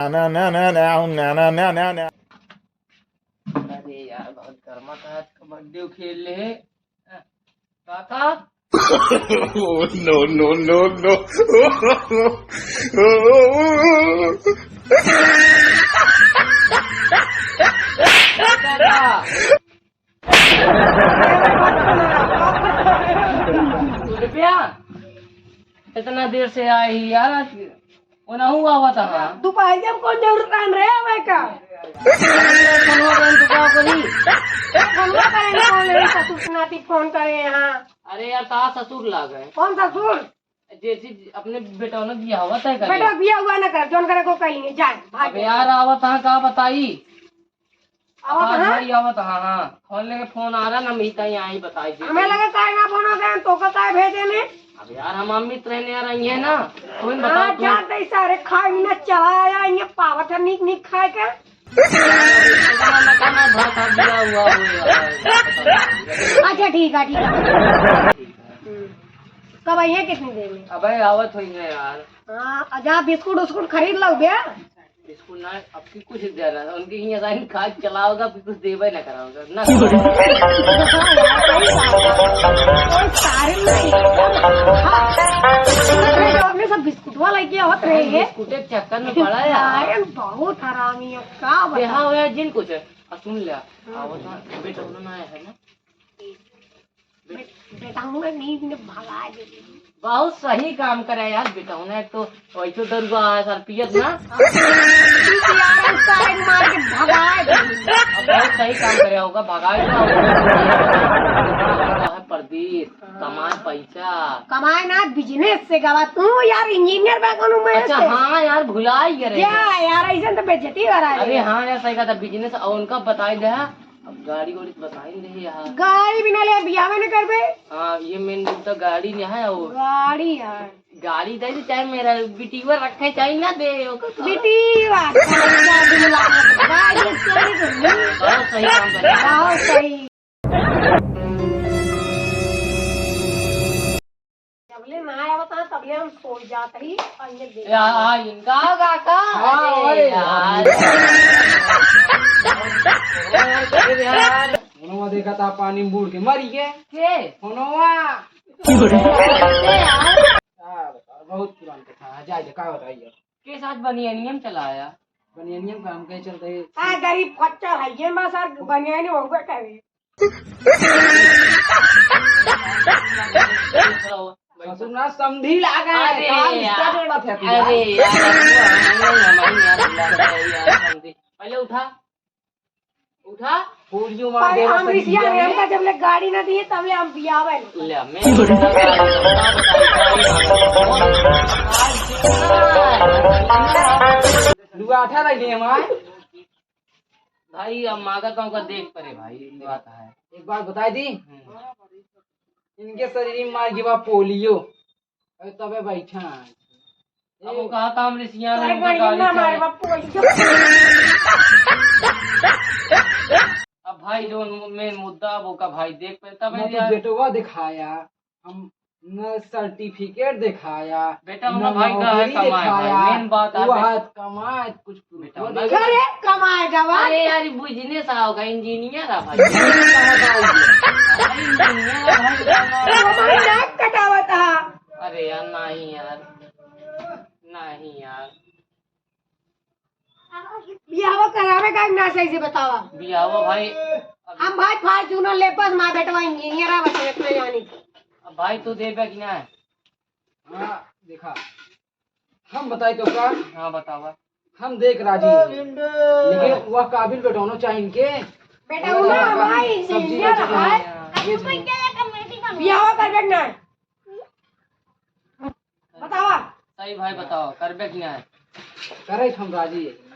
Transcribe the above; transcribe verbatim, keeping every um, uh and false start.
ना, ना, ना, ना, ना, ना, ना, ना, ना। अरे यार, बहुत गर्मा था आज, कबड्डी खेल ले। काका? Oh, no, no, no, no। काका। रुपया, इतना देर से आए ही यार, आज ओनहु आवत हा। दोपहरिया में कौन जरूरत है रे आवे का? फोनवा करें तो का करी? फोनवा करें कौन रे ससुर नाती फोन करे यहाँ? अरे यार, का ससुर लागे? कौन ससुर? जैसे अपने बेटौना बियाह हुआ तय करे। बेटा बियाह हुआ ना कर, जौन करे को कहीं नहीं, जाए, भाग अबे जाए। यार, आवत हा, का बताई? आवत हाँ, हा? भाई, आवत हा, हाँ। फोन लेके फोन आ रहा ना, मीता यहाँ ही बताई दे। हमें लगा काहे ना फोन आ गया, तो का काहे भेजे ने? अब यार, हम अमित रहने यार, आई है ना, तुम हाँ, बताओ, तुम। जाते ही सारे खाए में चला आया, ये पावत है नीक नीक खाए के। इतना ना खाना, भात हाथ दिया हुआ हो यार। अच्छा, ठीक है, ठीक है। हम्म। कब आई है, कितनी देर में? अबे, आवत हुई है यार। हाँ, जा बिस्कुट उस्कुट खरीद लो बे। बिस्कुट ना, अब की कुछ दे रहा है, उनके यहाँ साइन कार्ड चलाओगा, फिर कुछ देवे ना कराओगा, ना। कोई सारे नहीं। हाँ। अपने सब बिस्कुटवा लेके आवत रहे हैं। बिस्कुट के चक्कर में पड़ा है। अरे बहुत हरामी है, का बता। देखा हुआ जिन कुछ है। और सुन लिया, हाँ। आवत ना, बेटा, उन्होंने आया है ना। बे-, बेटा, उन्हें नींद में भगा दे। बहुत सही काम करे यार बेटा, उन्हें एक तो वैसे दरुआ है सर पियत ना। यार, उसका एक मार के भगा दे। अब बहुत सही काम करे होगा, भगाए ना होगा। है परदेश, कमाए पैसा। कमाए ना, बिजनेस से गवा। तू यार इंजीनियर बा कोनो में अच्छा, से। हाँ यार, भुला ही गए रहे। क्या यार, ऐसे तो बेइज्जती हो रहा है। अरे हाँ यार, सही कहा था, बिजनेस और उनका बताई दे। अब गाड़ी वाड़ी तो बताई नहीं यार। गाड़ी बिना ले बियाह में न करबे। हाँ, ये मेन मुद्दा गाड़ी नहीं है वो। गाड़ी यार। गाड़ी दे दे, चाहे मेरा बिटीवर रखे, चाहे ना दे, ओकर का। बिटीवर, गाड़ी, गाड़ी, गाड़ी, गाड़ी, गाड़ी। बहुत सही काम करे। बहुत सही। जबले ना आवत है, तबले हम सो जात ही, और ये देख। या, इनका काका? हाँ, अरे अरे यार। यार। अरे यार। फोनवा देखा था, पानी में बूड़ के मरी के। के? फोनवा। के यार? का बता, बहुत पुरान कथा है, जाए दे, का बताइए। के साथ बनियनियम चलाया? बनियनियम काम के चलते। आ, गरीब खच्चर है, ये मा सर बनियन होगा करे। ससुर ना समधी लागा है, अरे काम यार। इसका जोड़ा था तू अरे यार। यार, हम नहीं, हम नहीं यार, यार, समधी। पहले उठा, उठा। पूरियो मार भाई, देवा हम सही रिसिया बिया में में। हमका जब ले गाड़ी ना दिए, तब ले हम बियावे। ले, मैं लुआठा रह गए हमारे। भाई, अब मांगत हूँ का देख परे भाई, ये बात है। एक बात बताई दी, हम्म। इनके शरीर में मार गिवा पोलियो, अरे तबे बैठा है। अब वो कहा था हमरे सियान अरे में गाड़ी गाड़ी ना मारे चलाए। बापू, ऐसे। अब भाई जो मेन मुद्दा वो का भाई देख परे तबे ना तो यार। बेटवा दिखाया, हम न सर्टिफिकेट दिखाया, बेटा, न उन्हें भाई का है नौकरी कमाए, दिखाया, भाई, मेन बात है वो बे-, हाथ कमाए, कुछ बेटा, कुछ उन्हें अरे, कमाए गवा। अरे यार, ये बिजनेस आओगा, इंजीनियर आ भाई। इंजीनियर आ भाई, कमाए। हमारी नाक कटावत हा। अरे यार, नहीं यार, नहीं यार। बियाहवा करावे का ना सही से बतावा। बियाहवा भाई, अब हम भाई Fortuner लेपस, माँ बेटवा इंजीनियर है, बस इतना जानी। अब भाई तू देबे कि ना? हाँ, देखा। हम बताई तो का? हाँ, बतावा। हम देख राजी हैं। लेकिन वह काबिल बेटौनो चाहिए इनके। बेटा, वो उन्हें ना हमारी सब्जी इंजीनियर बेचत है। हैं। ये जो बियाहवा करबे कि ना? बतावा। सही भाई बतावा, करबे कि ना? करे हम राजी है।